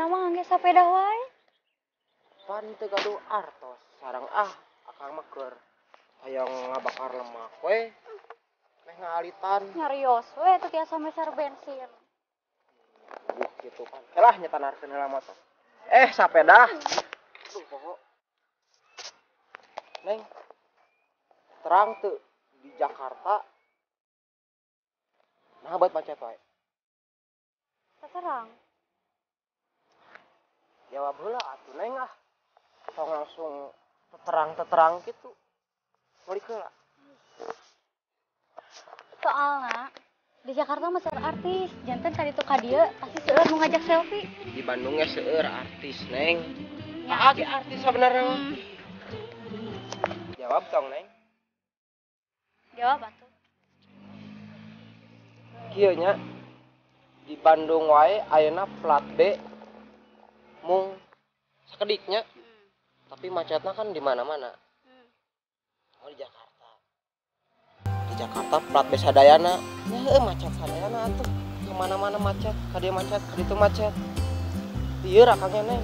Kamana-mana mah ngangge sapeda wae. Pan teu gaduh artos sareng ah akang mah keur hayang ngabakar lemak we. Meh ngaalitan. Nyarios we teu tiasa meser bensin. Gitu kan. Lah nyetanarkeun heula motor. Sapeda. Duh, pokok. Neng. Terang teu di Jakarta. Nah, buat macet wae. Terang. Jawab heula atuh Neng ah. Tong langsung teterang-teterang gitu. Balik heula. Soalna di Jakarta mah seueur artis, janten ka ditu ka dieu pasti seueur nu ngajak selfie. Di Bandung ge seueur artis, Neng. Ya. Ah, ge artis sebenarnya mah. Jawab tong, Neng. Jawab atuh. Kieu nya di Bandung wae ayeuna plat B mung sakediknya. Tapi macetna kan di mana-mana. Oh, di Jakarta. Di Jakarta plat B sadayana. Ya heueuh macet sadayana atuh. Kemana-mana macet, ka dieu macet, ka ditu macet. Lieur akangnya, Neng.